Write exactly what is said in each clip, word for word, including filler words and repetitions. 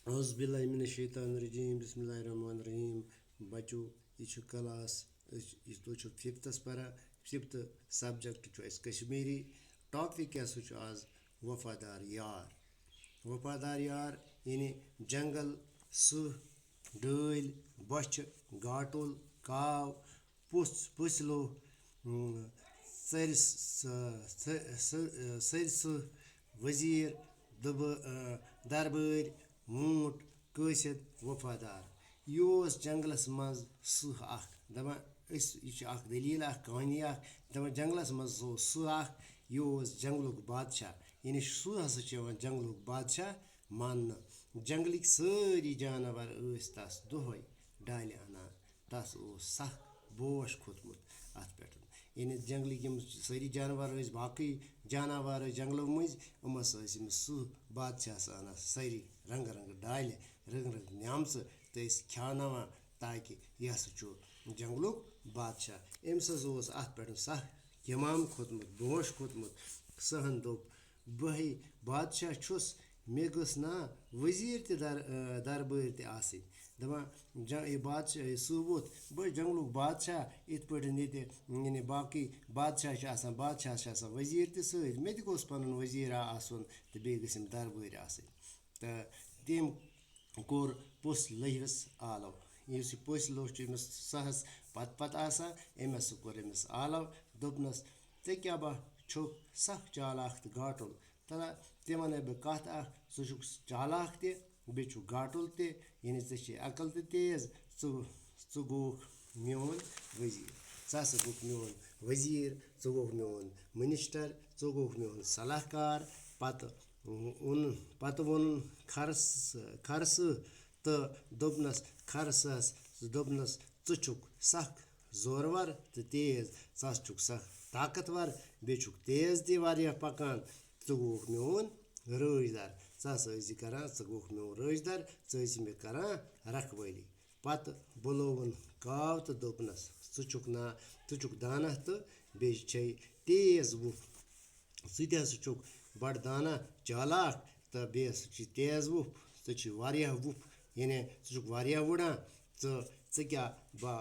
اعوذ باللہ من الشیطان الرجیم، بسم اللہ الرحمن الرحیم۔ بچو، یہِ چھُ کلاس، أسۍ چھِ، یہِ، تُہۍ چھِو ففتھس پران۔ ففتھ سبجیکٹ چھُ اَسہِ کشمیٖری۔ ٹاپک کیٛاہ سا چھُ آز؟ وفادار یار۔ وفادار یار یعنی جنگل، سٕہہ، ڈٲلۍ، بۄچھِ، گاٹُل، کاو، پُژھ، پٔژھۍ لوٗکھ، اۭں، ژَرِ س-، س-، س-، سٔرۍ سٕہہ، وزیٖر، دُبہٕ-، اۭں، دربٲرۍ، ووٗنٛٹ، قٲصد، وفادار۔ یہِ اوس جنگلس منٛز سٕہہ اکھ۔ دَپان، أسۍ، یہِ چھِ اکھ دٔلیٖل اکھ، کہانی اکھ۔ دَپان، جنگلس منٛز اوس سٕہہ اکھ، یہِ اوس جنگلُک بادشاہ۔ یعنی سٕہہ ہسا چھُ یِوان جنگلُک بادشاہ ماننہٕ۔ جنگلٕکۍ سٲری جانور ٲسۍ تس دۄہے ڈالہِ انان۔ تس اوس سخ بوش کھوٚتمُت اتھ پٮ۪ٹھ۔ یعنی جنگلٕکۍ یِم سٲری جانور ٲسۍ، باقٕے جانور ٲسۍ جنگلو مٔنٛزۍ، یِم ہسا ٲسۍ أمِس سٕہہ بادشاہس انان سٲری رنگہٕ رنگہٕ ڈالہِ، رنگہٕ رنگہٕ نعمژٕ تہٕ ٲسۍ کھیاناوان، تاکہِ یہِ ہسا چھُ جنگلُک بادشاہ۔ أمِس ہسا اوس اتھ پٮ۪ٹھ سخ کمام کھوٚتمُت، بوش کھوٚتمُت۔ سٕہن دوٚپ، بہٕ ہے بادشاہ چھُس، مےٚ گٔژھ نا وزیٖر تہِ در-، اۭں، دربٲرۍ تہِ آسٕنۍ۔ دَپان، جا-، یہِ بادشاہ، یہِ سٕہہ ووٚتھ، بہٕ جنگلُک بادشاہ، یِتھ پٲٹھۍ ییٚتہِ، یعنی، باقٕے بادشاہ چھِ آسان، بادشاہس چھِ آسان وزیٖر تہِ سۭتۍ، مےٚ تہِ گوٚژھ پَنُن وزیٖرا آسُن تہٕ بیٚیہِ گٔژھِم دربٲرۍ آسٕنۍ۔ تہٕ تٔمۍ کوٚر پوٚژھ لٔہِوِس آلو۔ یُس یہِ پوٚژھ لوٚہ چھُ أمِس سٕہس پتہٕ پتہٕ آسان، أمۍ ہسا کوٚر أمِس آلو، دوٚپنَس، ژےٚ کیٛاہ با چھُکھ سخ چالاک تہٕ گاٹُل؟ تہٕ ژےٚ وَنَے بہٕ کَتھ اَکھ، ژٕ چھُکھ چالاک تہِ، بیٚیہِ چھُکھ گاٹُل تہِ، یعنی ژےٚ چھے عقل تہِ تیز، ژٕ، ژٕ گوٚوُکھ میون وزیٖر۔ ژٕ ہسا گوٚوُکھ میون وزیٖر، ژٕ گوٚوُکھ میون منسٹر، ژٕ گوٚوُکھ میون صلاح کار۔ پتہٕ اوٚن، پتہٕ ووٚنُن خرس-، خرسہٕ تہٕ دوٚپنَس خرسَس، دوٚپنَس، ژٕ چھُکھ سخ زورور تہٕ تیز، ژٕ ہسا چھُکھ سخ طاقتور، بیٚیہِ چھُکھ تیز تہِ واریاہ پکان۔ ژٕ گوٚوُکھ میون رٲچھدر، ژٕ ہسا ٲسۍ زِ کران، ژٕ گوٚوُکھ میون رٲچھدر، ژٕ ٲسۍ زِ مےٚ کران رکھوٲلی۔ پتہٕ بُلووُن کاو تہٕ دوٚپنَس، ژٕ چھُکھ نا-، ژٕ چھُکھ دانا تہٕ بیٚیہِ چھے تیز وُپھ۔ ژٕ تہِ ہسا چھُکھ بڑٕ دانا، چالاک، تہٕ بیٚیہِ ہسا چھُے تیز وُپھ، ژٕ چھُے واریاہ وُپھ، یعنی ژٕ چھُکھ واریاہ وُڑان۔ ژٕ، ژٕ کیٛاہ با،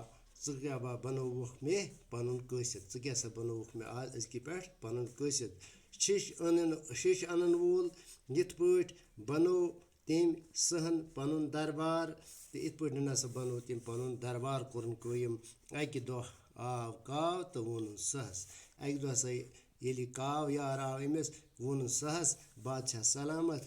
ژٕ کیٛاہ با بنووُکھ مےٚ پنُن قٲصد؟ ژٕ کیٛاہ سا بنووُکھ مےٚ آز أزکہِ پٮ۪ٹھ پنُن قٲصد؟ شیٚش انن، شیٚش انن وول یِتھ پٲٹھۍ بنوو تٔمۍ سٕہن پنُن دربار، تہٕ یِتھ پٲٹھۍ ہسا بنوو تٔمۍ پنُن دربار، کوٚرُن قٲیِم۔ اکہِ دۄہ آو کاو تہٕ ووٚنُن سٕہس۔ اکہِ دۄہ ہسا ییٚلہِ یہِ کاو یار آو أمِس، ووٚنُن سٕہس، بادشاہ سلامت،